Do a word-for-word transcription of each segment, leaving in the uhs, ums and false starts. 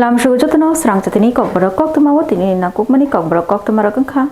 Lamsugo jotono srang chatini kokborok koktwma o tini nangkukmani kokborok koktwma rok wngkha.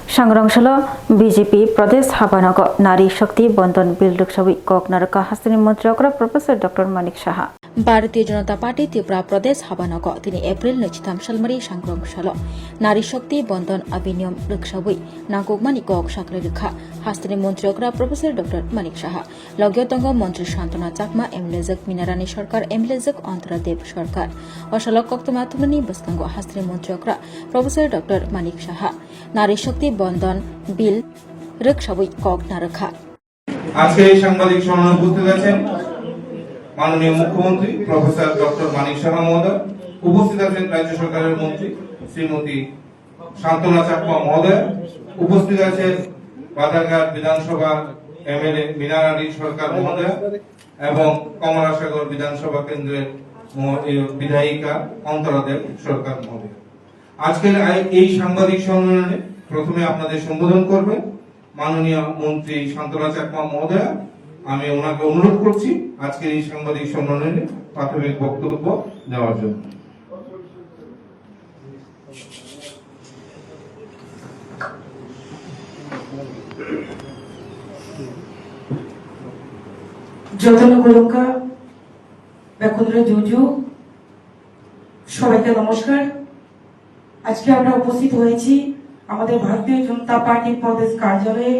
Sangrong salo B J P Pradesh Habanogo Nari Shakti Bandhan Bill rwksawi kok narwkha hasteni montri okra Professor Doctor Manik Saha. Bharatiya Janata Party Tripura Pradesh Habanogo tini April naichitham salmari sangrong salo Nari Shakti Bandhan Adhiniyam rwksawi nangkukmani kok saklai rwkha hasteni montri okra Professor Doctor Manik Saha. Logio tongo montri Santona Chakma, M L A jwk Minarani Sarkar, M L A jwk Antara Dev Sarkar. O salo koktwma thumnani bwskango hasteni montri okra Professor Doctor Manik Saha Nari Shakti Bandhan Bill rwksawi kok narwkha. আজকে এই সাংবাদিক সম্মেলনে উপস্থিত আছেন মাননীয় মুখ্যমন্ত্রী professor doctor Manik সাহা মহোদয়, উপস্থিত আছেন রাজ্য সরকারের মন্ত্রী শ্রীমতী সান্ত্বনা চাকমা মহোদয়, উপস্থিত আছেন বাধারঘাট বিধানসভা এমএলএ মিনারানী সরকার মহোদয় এবং কমলাসাগর বিধানসভা কেন্দ্রের মহ-, এ, বিধায়িকা অন্তরা দেব সরকার মহোদয়। আজকের আই-, এই সাংবাদিক সম্মেলনে প্রথমে আপনাদের সম্বোধন করবেন মাননীয় মন্ত্রী সান্ত্বনা চাকমা মহোদয়া। আমি ওনাকে অনুরোধ করছি আজকের এই সাংবাদিক সম্মেলনে প্রাথমিক বক্তব্য দেওয়ার জন্য। Jotono khulumkha, bekunre juju, সবাইকে নমস্কার। আজকে আমরা উপস্থিত হয়েছি আমাদের ভারতীয় জনতা পার্টির প্রদেশ কার্যালয়ে।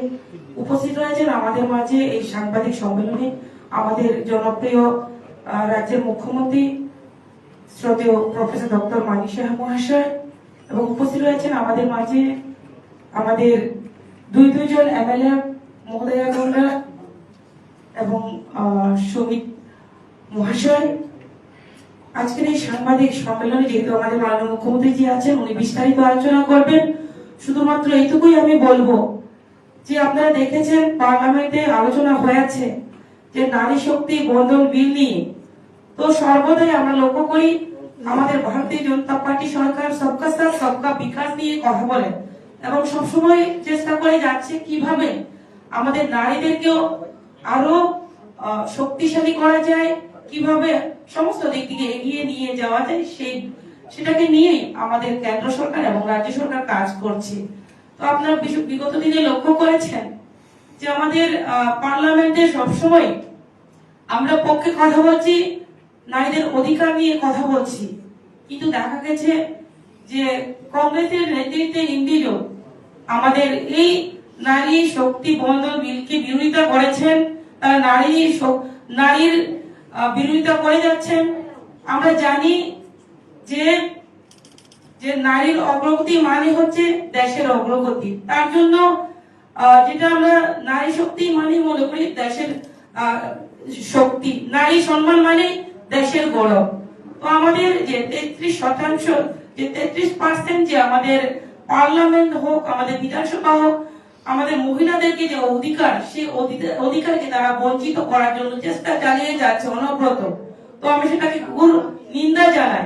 উপস্থিত রয়েছেন আমাদের মাঝে এই সাংবাদিক সম্মেলনে আমাদের জনপ্রিয়, আহ, রাজ্যের মুখ্যমন্ত্রী শ্রদ্ধেয় প্রফেসর ডক্টর মানিক সাহা মহাশয় এবং উপস্থিত রয়েছেন আমাদের মাঝে আমাদের দুই দুইজন এমএলএ মহোদয়াগণরা এবং, আহ, সুমিত মহাশয়। আজকের এই সাংবাদিক সম্মেলনে যেহেতু আমাদের মাননীয় মুখ্যমন্ত্রী জি আছেন, উনি বিস্তারিত আলোচনা করবেন। শুধুমাত্র এইটুকুই আমি বলবো যে আপনারা দেখেছেন পার্লামেন্টে আলোচনা হয়েছে যে নারী শক্তি বন্দন বিল নিয়ে। তো সর্বদাই আমরা লক্ষ্য করি আমাদের ভারতীয় জনতা পার্টি সরকার সবকা সাথ সবকা বিকাশ নিয়ে কথা বলে এবং সবসময় চেষ্টা করে যাচ্ছে কিভাবে আমাদের নারীদেরকেও আরো, আহ, শক্তিশালী করা যায়, কিভাবে সমস্ত দিক থেকে এগিয়ে নিয়ে যাওয়া যায়, সেই, সেটাকে নিয়েই আমাদের কেন্দ্র সরকার এবং রাজ্য সরকার কাজ করছে। তো আপনারা বিশ-, বিগত দিনে লক্ষ্য করেছেন যে আমাদের, আহ, পার্লামেন্টে সবসময় আমরা পক্ষে কথা বলছি, নারীদের অধিকার নিয়ে কথা বলছি, কিন্তু দেখা গেছে যে কংগ্রেসের নেতৃত্বে ইন্ডিজো আমাদের এই নারী শক্তি বন্দন বিলকে বিরোধিতা করেছেন, তারা নারী শক-, নারীর, আহ, বিরোধিতা করে যাচ্ছেন। আমরা জানি যে, যে নারীর অগ্রগতি মানে হচ্ছে দেশের অগ্রগতি। তার জন্য, আহ, যেটা আমরা নারী শক্তি মানে মনে করি দেশের, আহ, শক্তি, নারী সম্মান মানে দেশের গৌরব। তো আমাদের যে তেত্রিশ শতাংশ, যে তেত্রিশ পার্সেন্ট যে আমাদের পার্লামেন্ট হোক, আমাদের বিধানসভা হোক, আমাদের মহিলাদেরকে যে অধিকার, সেই অধিকার, অধিকারকে তারা বঞ্চিত করার জন্য চেষ্টা চালিয়ে যাচ্ছে অনবরত। তো আমি সেটাকে ঘোর নিন্দা জানাই।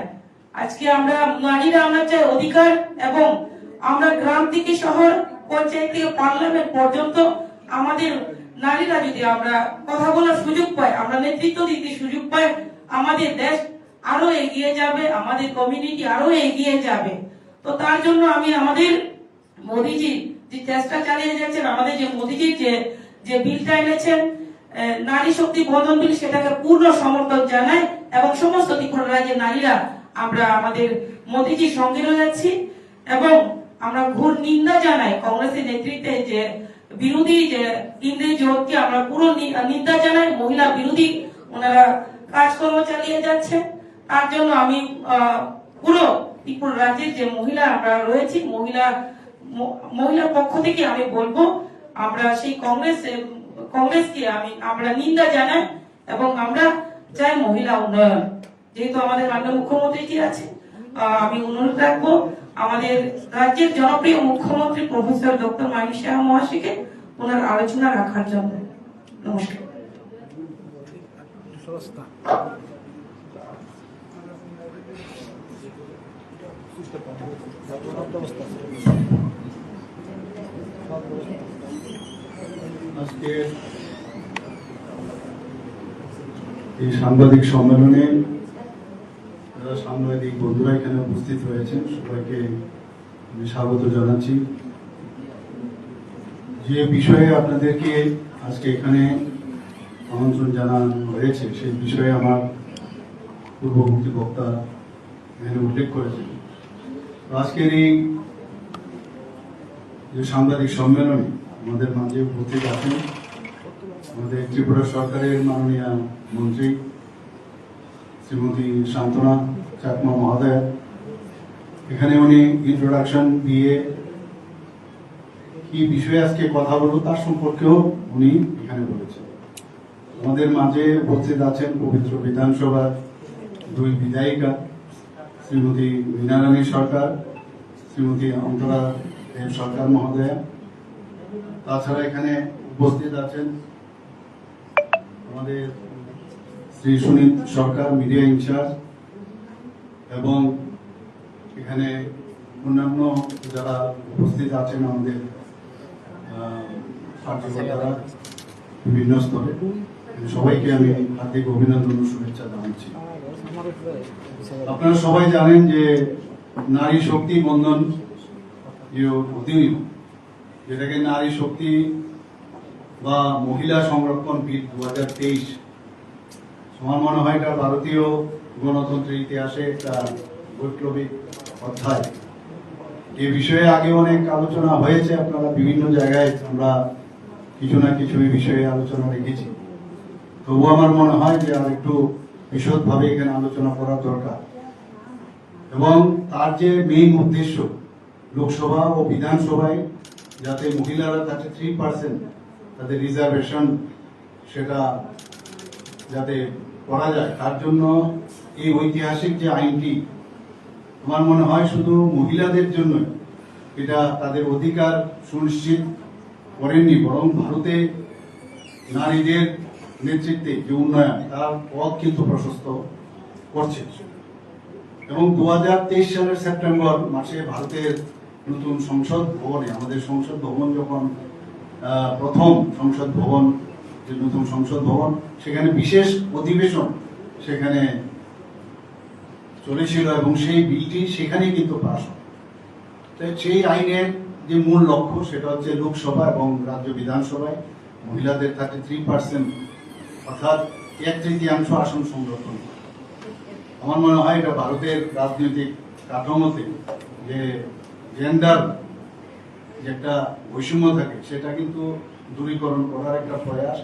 আজকে আমরা নারীরা আমরা চাই অধিকার, এবং আমরা গ্রাম থেকে শহর, পঞ্চায়েত থেকে পার্লামেন্ট পর্যন্ত আমাদের নারীরা যদি আমরা কথা বলার সুযোগ পাই, আমরা নেতৃত্ব দিতে সুযোগ পাই, আমাদের দেশ আরো এগিয়ে যাবে, আমাদের কমিউনিটি আরো এগিয়ে যাবে। তো তার জন্য আমি আমাদের মোদিজি যে চেষ্টা চালিয়ে যাচ্ছেন, আমাদের যে মোদিজির যে, যে বিলটা এনেছেন, আহ, নারী শক্তি বন্দন বিল, সেটাকে পূর্ণ সমর্থন জানাই এবং সমস্ত ত্রিপুরা রাজ্যের নারীরা আমরা আমাদের মোদিজির সঙ্গে রয়েছি এবং আমরা ঘোর নিন্দা জানাই কংগ্রেসের নেতৃত্বে যে বিরোধী যে ইন্দ্রিয় জোটকে আমরা পুরো নি-, নিন্দা জানাই। মহিলা বিরোধী ওনারা কাজকর্ম চালিয়ে যাচ্ছেন, তার জন্য আমি, আহ, পুরো ত্রিপুরা রাজ্যের যে মহিলা আমরা রয়েছি, মহিলা, ম-, মহিলার পক্ষ থেকে আমি বলবো, আমরা সেই কংগ্রেস, এ, কংগ্রেসকে আমি, আমরা নিন্দা জানাই এবং আমরা চাই মহিলা উন্নয়ন। যেহেতু আমাদের মাননীয় মুখ্যমন্ত্রী জি আছেন, আহ, আমি অনুরোধ রাখবো আমাদের রাজ্যের জনপ্রিয় মুখ্যমন্ত্রী প্রফেসর ডক্টর মানিক সাহা মহাশয়কে ওনার আলোচনা রাখার জন্য। নমস্কার। আজকে এই সাংবাদিক সম্মেলনে যারা সাংবাদিক বন্ধুরা এখানে উপস্থিত রয়েছেন, সবাইকে আমি স্বাগত জানাচ্ছি। যে বিষয়ে আপনাদেরকে আজকে এখানে আমন্ত্রণ জানানো হয়েছে, সেই বিষয়ে আমার পূর্ববর্তী বক্তা এখানে উল্লেখ করেছেন। তো আজকের এই যে সাংবাদিক সম্মেলনে আমাদের মাঝে উপস্থিত আছেন আমাদের ত্রিপুরা সরকারের মাননীয় মন্ত্রী শ্রীমতী সান্ত্বনা চাকমা মহোদয়া। এখানে উনি ইন্ট্রোডাকশন দিয়ে কি বিষয়ে আজকে কথা বলবো তার সম্পর্কেও উনি এখানে বলেছেন। আমাদের মাঝে উপস্থিত আছেন পবিত্র বিধানসভার দুই বিধায়িকা, শ্রীমতী মীনা রানী সরকার, শ্রীমতী অন্তরা দেব সরকার মহোদয়া। তাছাড়া এখানে উপস্থিত আছেন আমাদের শ্রী সুনীত সরকার, মিডিয়া ইনচার্জ, এবং এখানে অন্যান্য যারা উপস্থিত আছেন আমাদের, আহ, কার্যকর্তারা বিভিন্ন স্তরে, সবাইকে আমি হার্দিক অভিনন্দন ও শুভেচ্ছা জানাচ্ছি। আপনারা সবাই জানেন যে নারী শক্তি বন্দন যে অধিনিয়ম, যেটাকে নারী শক্তি বা মহিলা সংরক্ষণ বিল দু হাজার তেইশ, আমার মনে হয় এটা ভারতীয় গণতন্ত্রের ইতিহাসে একটা বৈপ্লবিক অধ্যায়। এ বিষয়ে আগে অনেক আলোচনা হয়েছে, আপনারা বিভিন্ন জায়গায় আমরা কিছু না কিছু এই বিষয়ে আলোচনা রেখেছি। তবুও আমার মনে হয় যে আর একটু বিশদভাবে এখানে আলোচনা করা দরকার। এবং তার যে মেইন উদ্দেশ্য, লোকসভা ও বিধানসভায় যাতে মহিলারা থার্টি থ্রি পার্সেন্ট তাদের রিজার্ভেশন সেটা যাতে করা যায়, তার জন্য এই ঐতিহাসিক যে আইনটি, আমার মনে হয় শুধু মহিলাদের জন্য এটা তাদের অধিকার সুনিশ্চিত করেননি, বরং ভারতে নারীদের নেতৃত্বে যে উন্নয়ন, তার পথ কিন্তু প্রশস্ত করছে। এবং দু হাজার তেইশ সালের সেপ্টেম্বর মাসে ভারতের নতুন সংসদ ভবনে, আমাদের সংসদ ভবন যখন, আহ, প্রথম সংসদ ভবন, যে নতুন সংসদ ভবন, সেখানে বিশেষ অধিবেশন সেখানে চলেছিল এবং সেই বিলটি সেখানেই কিন্তু পাস হয়। তো সেই আইনের যে মূল লক্ষ্য, সেটা হচ্ছে লোকসভা এবং রাজ্য বিধানসভায় মহিলাদের থার্টি থ্রি পার্সেন্ট, অর্থাৎ এক তৃতীয়াংশ আসন সংরক্ষণ করা। আমার মনে হয় এটা ভারতের রাজনৈতিক কাঠামোতে যে জেন্ডার যে একটা বৈষম্য থাকে, সেটা কিন্তু দূরীকরণ করার একটা প্রয়াস।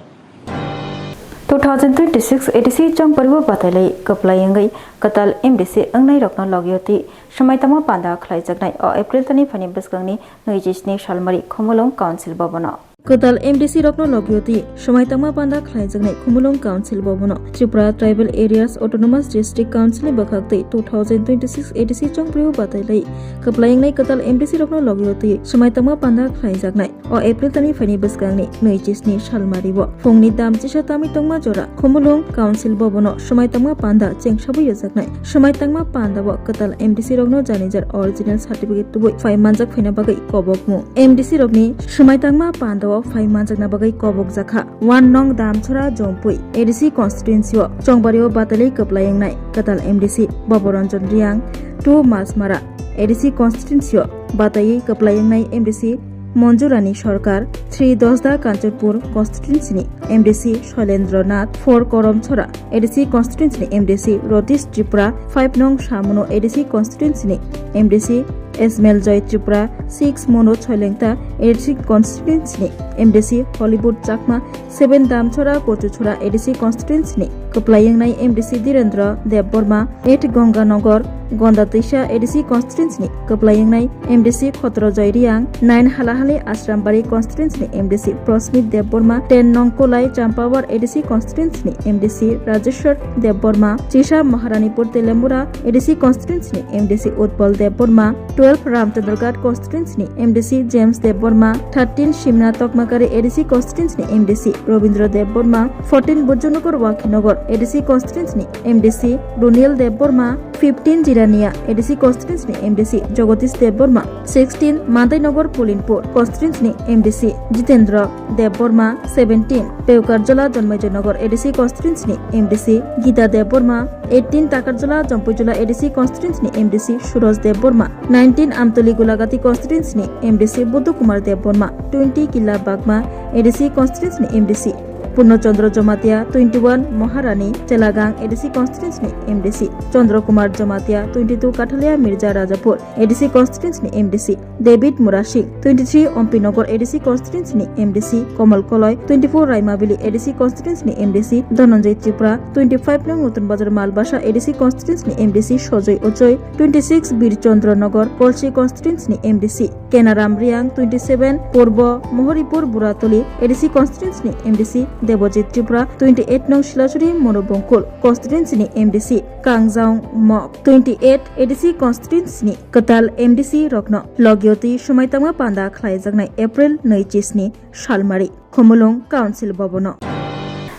Two thousand twenty-six A D C chongparibo batailai kwplai wngwi kwtal M D C wngnai rokno logio twi swmai tangma panda khlaijaknai o April tani phani bwskangni nwi ji sni salmari Khumulwng Council Bhabono. Kwtal M D C rokno logio twi swmai tangma panda khlaijaknai Khumulwng Council Bhabono Tripura Tribal Areas Autonomous District Council ni bwkhak twi two thousand twenty-six A D C chongparibo batailai kwplai wngnai kwtal M D C rokno logio twi swmai tangma panda khlaijaknai o April tani phani bwskangni nwi ji sni salmari o phungni dam chisa tamwi tongma jora Khumulwng Council Bhabono swmai tangma panda chengsabwi rwjaknai. Swmai tangma panda o kwtal M D C rokno janijar original certificate tubui phai manjak phaina bagwi kobokmung. M D C rokni swmai tangma panda o phai manjakna bagwi kobokjakha. One nong Damchora Jompui A D C constituency o chongbario batali kwplai wngnai kwtal M D C Bhaboranjan Reang, two Masmara A D C constituency o bataiwi kwplai wngnai M D C Monjurani Sarkar, three Dosda Kanchanpur constituency ni M D C Shoilendra Nath, four Koromchora A D C constituency ni M D C Ratish Tripura, five nong Samono A D C constituency ni M D C Ismail Joy Tripura, six Manoj Hoilengta A D C constituency ni M D C Hollywood Chakma, seven Damchora Kochuchora A D C constituency ni kwplai wngnai M D C Dhirendra Debbarma, eight Ganganagar Gondatwisa A D C constituency ni kwplai wngnai M D C Khotrojoy Reang, nine Halahali Asrambari constituency ni M D C Prosmit Debbarma, ten Nongkolai Champawar A D C constituency ni M D C Rajeshwar Debbarma, chisa Maharanipur Telemura A D C constituency ni M D C Utpal Debbarma, twelve Ramchandraghat constituency ni M D C James Debbarma, thirteen Simna Tokmakari A D C constituency ni M D C Robindra Debbarma, fourteen Bujunnagar Wakhinagar A D C constituency ni M D C Runil Debbarma, fifteen Rania A D C constituency ni M D C Jagadish Debbarma, sixteen Mandainagar Pulinpur constituency ni M D C Jitendra Debbarma, seventeen Peukarjala Janmaijoynagar A D C constituency ni M D C Gita Debbarma, eighteen Takarjala Jampuijala A D C constituency ni M D C Suraj Debbarma, nineteen Amtoli Gulagati constituency ni M D C Buddha Kumar Debbarma, twenty Killa Bagma A D C constituency ni M D C Purno Chandra Jamatia, twenty-one Maharani Chelagang A D C constituency ni M D C, Chandra Kumar Jamatia, twenty-two Kathalia Mirza Rajapur A D C constituency ni M D C, David Murasing, twenty-three Ompinagar A D C constituency ni M D C, Komal Koloi, twenty-four Raimabili A D C constituency ni M D C, Dhananjay Tripura, twenty-five nong Nutun Bazar Malbasa A D C constituency ni M D C, Sojoy Ochoi, twenty-six Bir Chandra Nagar Kolsi constituency ni M D C, Kenaram Riang, twenty-seven Purbo Mohoripur Buratoli A D C constituency ni M D C, Debojit Tripura, twenty-eight nong Silachuri Monobongkul constituency ni M D C, Kangjaung Mok, twenty-eight A D C constituency ni kwtal M D C rokno logioti swmai tangma panda khlaijaknai April nui chisni salmari Khumulwng Council Bhabono.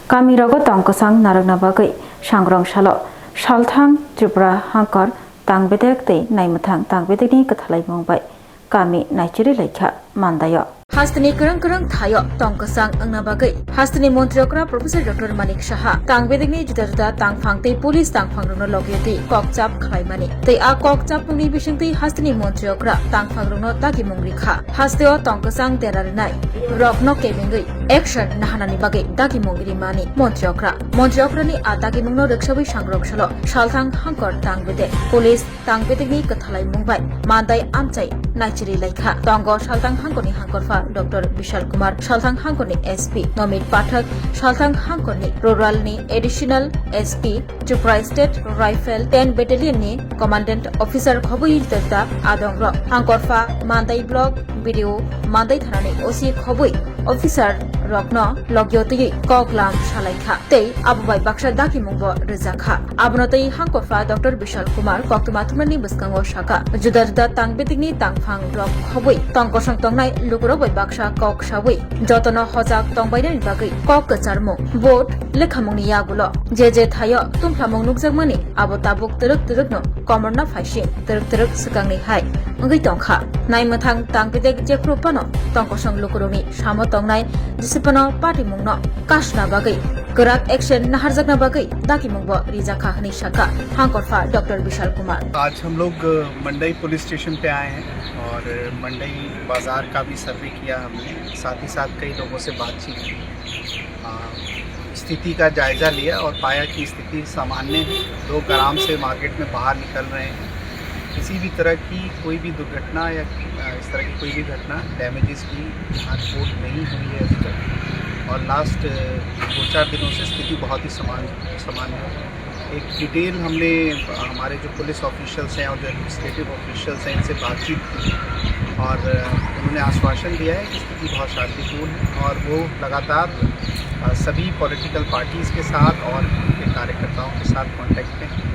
Kami rogo tong kwchang narwkna bagwi sangrong salo salthang Tripura hangkor tang bedek tei naimwthang tang bedekni kwthalaimung bai kami naichiri laikha Mandaio. Hasteni kwrwng kwrwng thaio tong kwchang wngna bagwi hasteni montri okra Professor Doctor Manik Saha tang bedekni juda juda tangphang tei police tangphang rokno logioti kokchap khlaimani tei a kokchapmungni bisingtwi hasteni montri okra tangphang rokno dagimung rikha. Hasteo tong kwchang dera rinai rokno kebengwi action nahanani bagwi dagimung rimani montri okra. Montri okrani a dagimungno rwksawi sangrong salo salthang hangkor tang bedek police tang bedekni kwthalaimung bai Mandai amchai naichiri laikha. Tongo salthang hangkorni hangkorpha Doctor Bishal Kumar, salthang hangkorni S P Nomit Pathak, salthang hangkorni ruralni additional S P, Tripura State Rifle ten Battalion ni Commandant Officer khobwi tei da adongrok hangkorpha Mandai Block B D O Mandai thanani O C khobwi officer rokno logio twiwi koklam salaikha tei abo bai baksa dakimungbo rwjakha. Abono tei hangkorpha Doctor Bishal Kumar koktwma thumnani bwskango sakha, juda juda tang bedekni tangphang rok khobwi tong kosong tongnai lukurok bai baksa kok sawi jotono hojak tongbainani bagwi kok kwcharmung, vote lekhamungni yagulo je je thaio tungphlamung nukjakmani abo tabuk twrwk twrwkno komorna phaising twrwk twrwk swkangni hai wngwi tongkha. Naimwthang tang bedek jephru phano tongkosong lukurokni samo tongnai jisipano patimungno kasna bagwi kwrak action naharjakna bagwi dakimungbo rijakha hwnwi sakha hangkorpha Doctor Bishal Kumar. आज हम लोग, अ, मंडई police station पे आए हैं और मंडई बाजार का भी सर्वे किया हमने, साथ ही साथ कई लोगों से बातचीत की। अ, स्थिति का जायजा लिया और पाया कि स्थिति सामान्य है। लोग आराम से मार्केट में बाहर निकल रहे हैं। किसी भी तरह की कोई भी दुर्घटना या, अ, इस तरह की कोई भी घटना, डैमेजेस की यहाँ रिपोर्ट नहीं हुई है अभी तक। और लास्ट, अ, दो चार दिनों से स्थिति बहुत ही समान-, सामान्य है। एक डिटेल हमने, अ, हमारे जो पुलिस ऑफिशियल्स हैं और जो एडमिनिस्ट्रेटिव ऑफिशियल्स हैं, इनसे बातचीत की और, अ, उन्होंने आश्वासन दिया है कि स्थिति बहुत शांतिपूर्ण है और वो लगातार, अ, सभी पॉलिटिकल पार्टीज के साथ और उनके कार्यकर्ताओं के साथ कॉन्टैक्ट में हैं।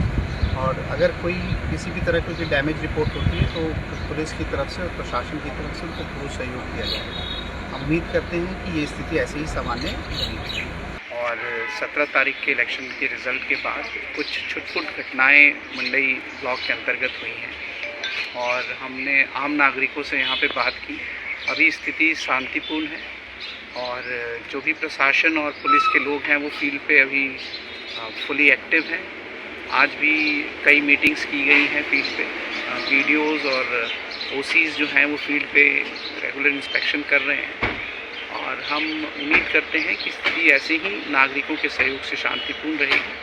और अगर कोई किसी भी तरह की कोई डैमेज रिपोर्ट होती है, तो पुलिस की तरफ से और प्रशासन की तरफ से उनको पूरा सहयोग दिया जाएगा। हम उम्मीद करते हैं कि ये स्थिति ऐसे ही सामान्य बनी रहेगी। और सत्रह तारीख के इलेक्शन के रिजल्ट के बाद कुछ छुटपुट घटनाएं मंडई ब्लॉक के अंतर्गत हुई हैं और हमने आम नागरिकों से यहाँ पे बात की। अभी स्थिति शांतिपूर्ण है और जो भी प्रशासन और पुलिस के लोग हैं, वो फील्ड पे अभी, अ, फुली एक्टिव हैं। आज भी कई मीटिंग्स की गई हैं फील्ड पे। अ, बीडीओज़ और ओसीज़ जो हैं, वो फील्ड पे रेगुलर इंस्पेक्शन कर रहे हैं और हम उम्मीद करते हैं कि स्थिति ऐसे ही नागरिकों के सहयोग से शांतिपूर्ण रहेगी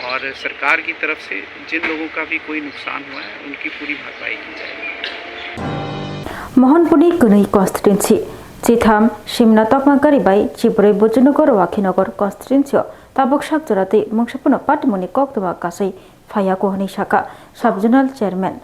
और सरकार की तरफ से जिन लोगों का भी कोई नुकसान हुआ है, उनकी पूरी भरपाई की जाएगी। Mohanpurni kwnwi constituency, chitham Simna Tokma Gari bai chibrwi Bojinagar Wakhinagar constituency o tabuk sak jora twi mungsa phano patimungni koktwma kasui phaiya ko hwnwi sakha sub zonal chairman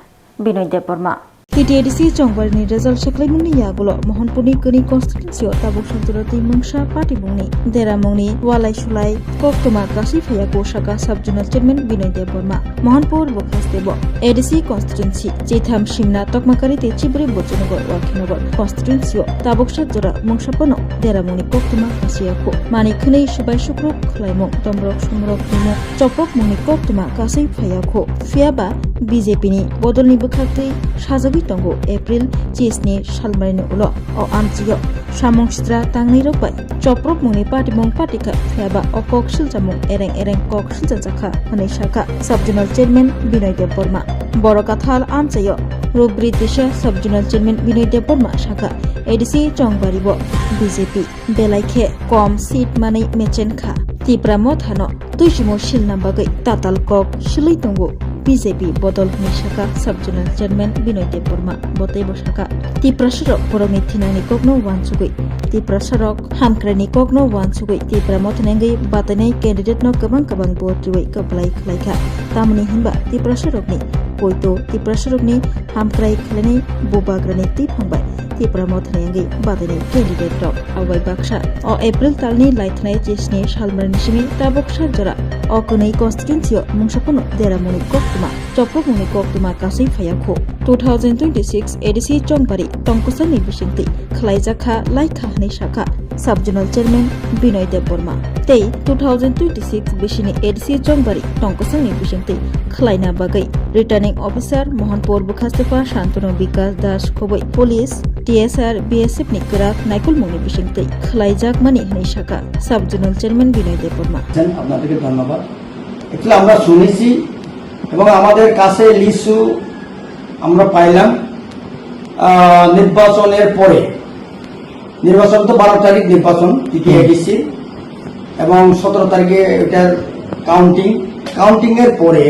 Binoy Debbarma. T T A D C Chongbarini result seklaimungni yagulo Mohanpurni kwnwi constituency-o tabuk sojora twi mungsa party bungni deramungni walai sulai koktwma kasui phaiya kho saka sub-zonal chairman Binoy Debbarma. Mohanpur bwkhastebo A D C constituency chitham Simna, Tokmakari tei chibri Bojanagar, Wakhinogor constituency-o tabuksa jora mungsa phano deramungni koktwma kasiya kho. Mani khwnwi subai sukruk khwlaimung, tomrok somrok himung, chopropmungni koktwma kasui phaiya kho. Phiyaba B J P ni bodolni bwkhaktwi sajagwi tongo April chisni salmarini ulo. O amchio samung sitra tangnairok bai chopropmungni patimung patikha, phiyaba o kok silchamung ereng ereng kok silchajakha hwnwi sakha sub-zonal chairman Binoy Debbarma. Boro kathal amchaio Rubri Tisha sub-zonal chairman Binoy Debbarma sakha, A D C Chongbari bo B J P belai khe kom seat manwi mechen kha. Tipra Mothano tuichimo silna bagwi tatal kok silwi tongo B J P bodol hwnwi sakha sub-zonal chairman Binoy Debbarma. Bo teibo sakha, Tiprasarok borokni thinangni kokno uansugwi, Tiprasarok hamkraini kokno uansugwi Tipra Mothani wngwi batainai candidate no kwbang kwbang vote riwi kwplai khlaikha. Tamoni hinba Tiprasarokni poito, Tiprasarokni hamkrai khlainai bubagrani twiphang bai Tipra Mothani wngwi batainai candidate rok. Abo bai baksa o April talni laithanai chisni salmarini simi tabuksa jora o kwnwi constituency-o mungsa phano deramungni koktwma, chopropmungni koktwma kasui phaiya kho. Two thousand twenty-six A D C Chongbari tongkwsangni bisingtwi khwlaijakha laikha hwnwi sakha sub-zonal chairman Binoy Debbarma. Tei two thousand twenty-six bisini A D C Chongbari tongkwsangni bisingtwi khwlaina bagwi Returning Officer Mohanpur bwkhastepa Shantanu Bikas Das khobwi police, T S R, B S F ni kwrak naikolmungni bisingtwi khwlaijakmani hwnwi sakha sub-zonal chairman Binoy Debbarma. আপনাদেরকে ধন্যবাদ। Actually আমরা শুনেছি এবং আমাদের কাছে লিস্টও আমরা পাইলাম, আহ, নির্বাচনের পরে, নির্বাচন তো বারো তারিখ নির্বাচন টিটিএডিসি, এবং সতেরো তারিখে এটার কাউন্টিং, কাউন্টিং এর পরে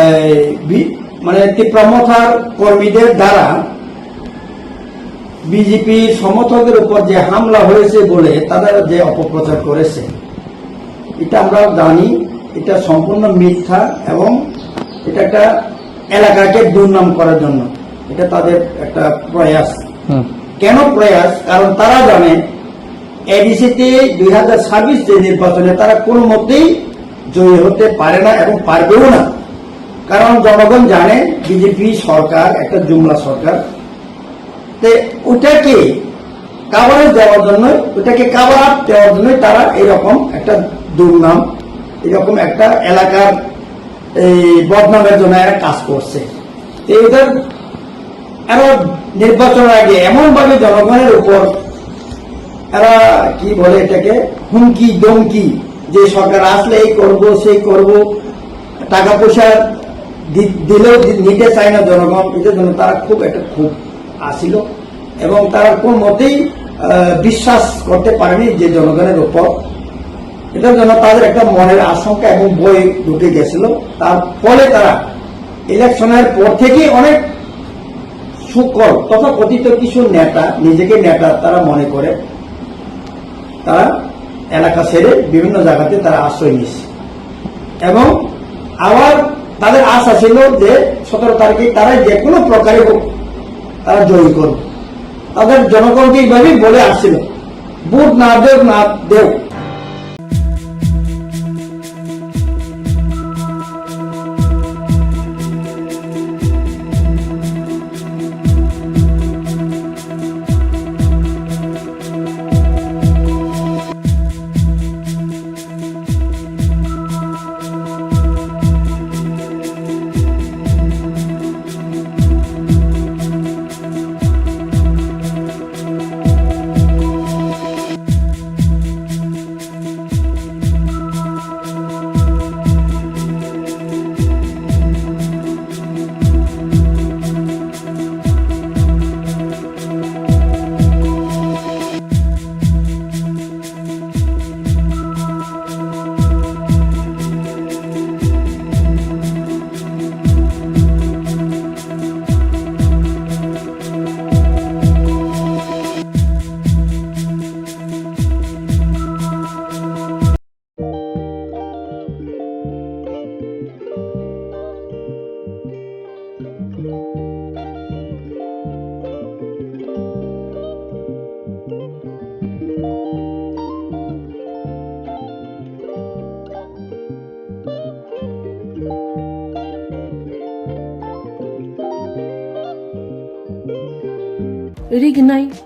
এই বি-, মানে তিপ্রা মথার কর্মীদের দ্বারা বিজেপির সমর্থকের উপর যে হামলা হয়েছে বলে তারা যে অপপ্রচার করেছে, এটা আমরা জানি, এটা সম্পূর্ণ মিথ্যা এবং এটা একটা এলাকাকে দুর্নাম করার জন্য এটা তাদের একটা প্রয়াস। হুম। কেন প্রয়াস? কারণ তারা জানে এডিসিতে দুই হাজার ছাব্বিশ যে নির্বাচনে তারা কোনো মতেই জয়ী হতে পারে না এবং পারবেও না। কারণ জনগণ জানে বিজেপি সরকার একটা জুমলা সরকার। তে ওটাকে কাভারেজ দেওয়ার জন্য, ওটাকে কাভার আপ দেওয়ার জন্য তারা এরকম একটা দুর্নাম, এরকম একটা এলাকার এই বদনামের জন্য এরা কাজ করছে। তো এদের এরা নির্বাচনের আগে এমন ভাবে জনগণের উপর এরা কি বলে এটাকে হুমকি ধমকি, যে সরকার আসলে এই করব সেই করব, টাকা পয়সা দি-, দিলেও দি-, নিতে চায় না জনগণ, এটার জন্য তারা খুব একটা ক্ষোভ আসিল এবং তারা কোন মতেই, আহ, বিশ্বাস করতে পারেনি যে জনগণের উপর। এটার জন্য তাদের একটা মনের আশঙ্কা এবং ভয় ঢুকে গেছিল। তার ফলে তারা ইলেকশনের পর থেকেই অনেক সুকল তথাকথিত কিছু নেতা, নিজেকে নেতা তারা মনে করে, তারা এলাকা ছেড়ে বিভিন্ন জায়গাতে তারা আশ্রয় নিয়েছে। এবং আবার তাদের আশা ছিল যে সতেরো তারিখে তারা যে কোনো প্রকারে হোক, তারা জয়ী করবে। তাদের জনগণকে এইভাবেই বলে আসছিল, "ভোট না দেও, না দেও।" Rignai,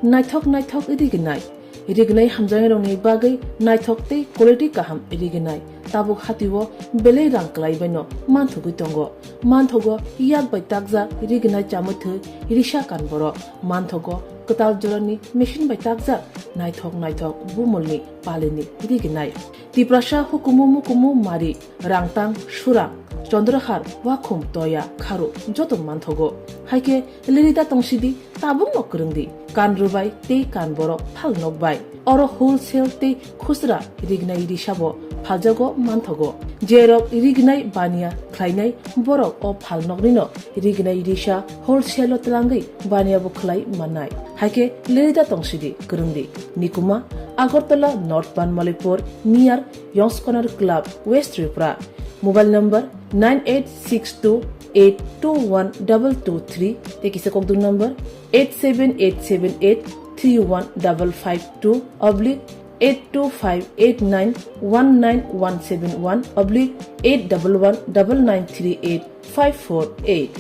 naithok naithok rignai. Rignai hamjaknairokni bagwi naithok tei quality kaham rignai. Tabuk hatio belai rang kwlaibaino manthogwi tongo. Manthogo yak bai takjak rignai chamwi thwi risa kan borok. Manthogo kwtal jorani machine bai takjak naithok naithok bumulni palini rignai. Tiprasa hukumu mukumu mari, rangtang, surang, chondrahar, wakhum, toya, kharu joto manthogo. Haikhe lerida tongsidi, tabukno kwrwngdi. Kan rwbai tei kan borok phalnok bai. Oro wholesale tei khusra rignai risabo phaljago manthogo. Jerok rignai baniya khlainai borok o phalnoknino rignai risa wholesale-o twlangwi baniyabo khlai mannai. Haikhe lerida tongsidi, kwrwngdi. Nikuma, Agartala North Banmalipur, near Yongs Corner Club, West Tripura. Mobile number nine eight six two eight two one double two three, tei kisa kokduk number eight seven eight seven eight three one double five two oblique eight two five eight nine one nine one seven one oblique eight double one double nine three eight five four eight.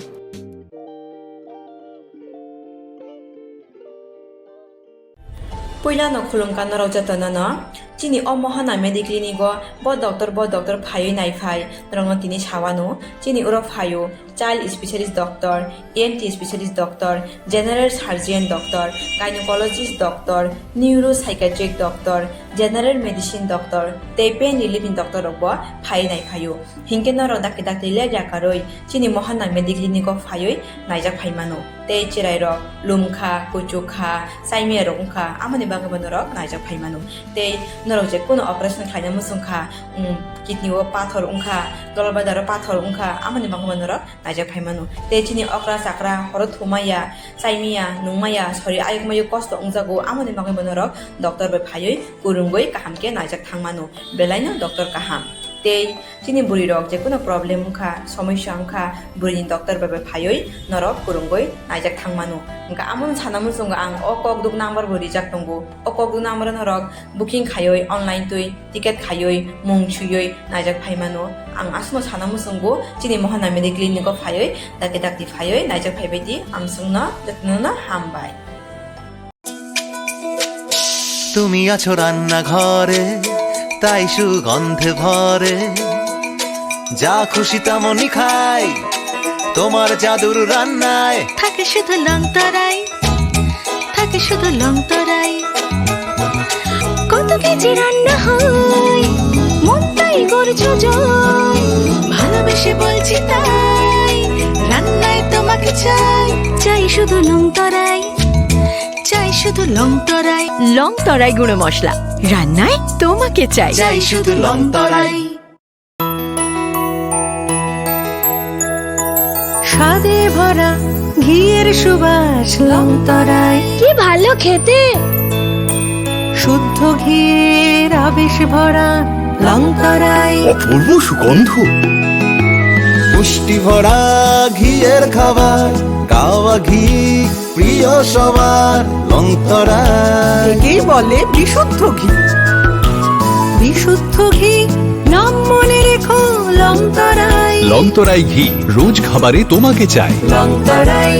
Puilano khulumkha norok jotono no. Chini o Mohana Mediclinic o bo doctor, bo doctor phaiwi naiphai norokno tini sawano. Chini oro phaio child specialist doctor, E N T specialist doctor, general surgeon doctor, gynecologist doctor, neuropsychiatric doctor, general medicine doctor tei pain relief ni doctor rok bo phaiwi naiphaio. Hinkhe norok dakti dakti lerya karwi chini Mohana Mediclinic o phaiwi naijak phaimano. Tei chwrairok lumkha, kuchukha, chaimiyarok wngkha, amoni bagwibo norok naijak phaimano. Tei norok je kuno operation khlaina muchungkha, um, kidney o pathor wngkha, dolbadaro pathor wngkha, amoni bagwibo norok naijak phaimano. Tei chini okra chakra horo thumaya, chaimaya, nungmaya, sori ayuk mayuk kosto wngjago, amoni bagwibo norok doctor bai phaiwi kwrwngwi kaham khe naijak thangmano. Belaino doctor kaham. Tei chini bwrwi rok je kuno problem wngkha, somosya wngkha, bwrwini doctor bai bai phaiwi norok kwrwngwi naijak thangmano. Wngkha amono sana muchungo ang o kokduk number bo rijak tongo. O kokduk number o norok booking khaiwi online twi ticket khaiwi mung swiwi naijak phaimano. Ang aswkno sana muchungo chini Mohana Mediclinic o phaiwi dakti dakti phaiwi naijak phaibaidi amswkno jotono no hambai. তুমি আছো রান্নাঘরে, তাই সুগন্ধে ভরে। যা খুশি তেমনই খাই তোমার জাদুর রান্নায়। থাকে শুধু লংতরাই, থাকে শুধু লংতরাই। কত কেজি রান্না হয়, মনটাই করছো জয়। ভালোবেসে বলছি তাই, রান্নায় তোমাকে চাই। চাই শুধু লংতরাই, চাই শুধু লংতরাই। লংতরাই গুঁড়ো মশলা, রান্নায় তোমাকে চাই। চাই শুধু লংতরাই। স্বাদে ভরা ঘিয়ের সুবাস লংতরাই। কি ভালো খেতে! শুদ্ধ ঘিয়ের আবেশ ভরা লংতরাই। অপূর্ব সুগন্ধ। পুষ্টি ভরা ঘিয়ের খাবার, গাওয়া ঘি প্রিয় সবার লংতরাই। একেই বলে বিশুদ্ধ ঘি। বিশুদ্ধ ঘি, নাম মনে রেখো লংতরাই। লংতরাই ঘি, রোজ খাবারে তোমাকে চাই। লংতরাই,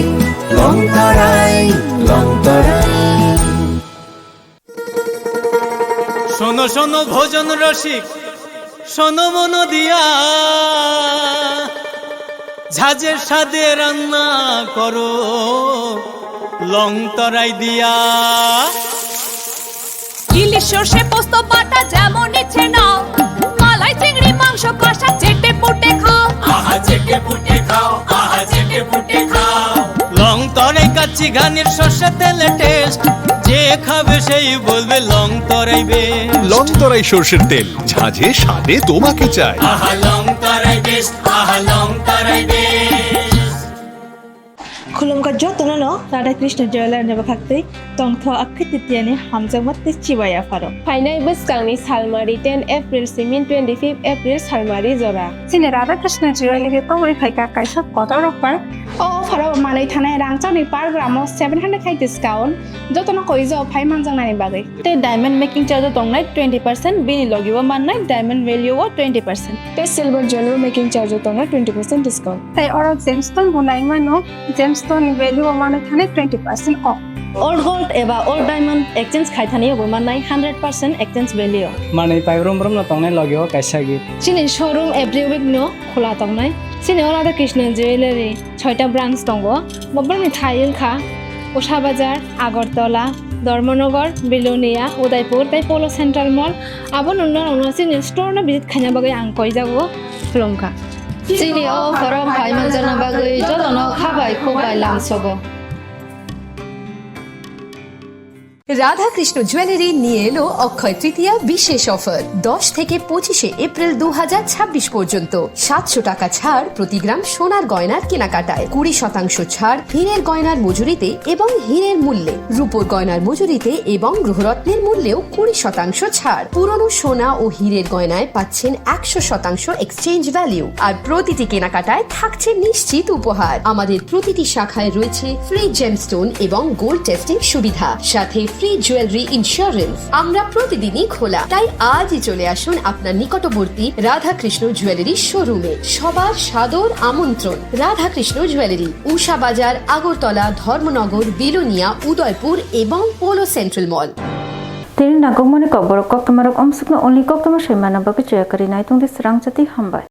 লংতরাই, লংতরাই। শোনো শোনো ভোজন রসিক, শোনো মন দিয়া, ঝাঁঝের স্বাদে রান্না করো লং তরাই দিয়া। ইলিশ সর্ষে পোস্ত বাটা যেমন ইচ্ছে নাও, মালাই চিংড়ি মাংস কষা চেটে পুটে খাও। আহা চেটে পুটে খাও, আহা চেটে পুটে খাও। লং তরাই কাচ্চি ঘানির সর্ষে তেলে টেস্ট, যে খাবে সেই বলবে লং তরাই বেস্ট। লং তরাই সর্ষের তেল, ঝাঁঝে স্বাদে তোমাকে চাই। আহা লং তরাই বেস্ট, আহা লং তরাই best. Khulumkha jotono no Radha Krishna Jewelers ni bwkhaktwi tongtho Akshaya Tritiani hamjakma tei chibai yapharo. Phainai bwskangni salmari ten April simi twenty-fifth April salmari jora. Chini Radha Krishna Jewelers ni tongwi phaikha kaisa kotor offer. O offer o Tei thanai rangchakni per gram o seven hundred khai discount, jotono koijo phai manjaknani bagwi. Tei diamond making charge o tongnai twenty percent, bini logi o mannai diamond value o twenty percent. Tei silver jewelry making charge o tongnai twenty percent discount. Tei oro gemstone bo nai mano, gemstone ni value o mano thanai twenty percent off. Old gold eba old diamond exchange khai thani bo mannai hundred percent exchange value. Manwi pai brum brum no tongnai logi o kaisa gift. Chini showroom every week no khula tongnai. Chini o Radha Krishna Jewelry soita branch tongo. Bobrokni thai wngkha Usha Bazar, Agartala, Dharmanagar, Bilonia, Udaipur tei Polo Central Mall. Abo nungno rokno chini store no visit khaina bagwi ang koijago, khulumkha. Chini o offer o phai manjakna bagwi jotono khabai khukbai lamsogo. Radhakrishna jewellery নিয়ে এলো অক্ষয় তৃতীয়া বিশেষ অফার। দশ থেকে পঁচিশে এপ্রিল দু হাজার ছাব্বিশ পর্যন্ত সাতশো টাকা ছাড় প্রতি গ্রাম সোনার গয়নার কেনাকাটায়, কুড়ি শতাংশ ছাড় হীরের গয়নার মজুরিতে এবং হীরের মূল্যে, রূপোর গয়নার মজুরিতে এবং গ্রহরত্নের মূল্যেও কুড়ি শতাংশ ছাড়। পুরনো সোনা ও হীরের গয়নায় পাচ্ছেন একশো শতাংশ এক্সচেঞ্জ ভ্যালু, আর প্রতিটি কেনাকাটায় থাকছে নিশ্চিত উপহার। আমাদের প্রতিটি শাখায় রয়েছে ফ্রি জেমস্টোন এবং গোল্ড টেস্টিং সুবিধা, সাথে ফ্রি জুয়েলারি ইন্স্যুরেন্স। আমরা প্রতিদিনই খোলা, তাই আজই চলে আসুন আপনার নিকটবর্তী রাধাকৃষ্ণ জুয়েলারি শোরুমে। সবার সাদর আমন্ত্রণ। রাধাকৃষ্ণ জুয়েলারি, উষা বাজার, আগরতলা, ধর্মনগর, বিলোনিয়া, উদয়পুর এবং পোলো সেন্ট্রাল মল। Tini nangkukmani kokborok koktwmarok omsukno only koktwma soi manna bagwi choya kwrwi nai tongdi srangchati hambai.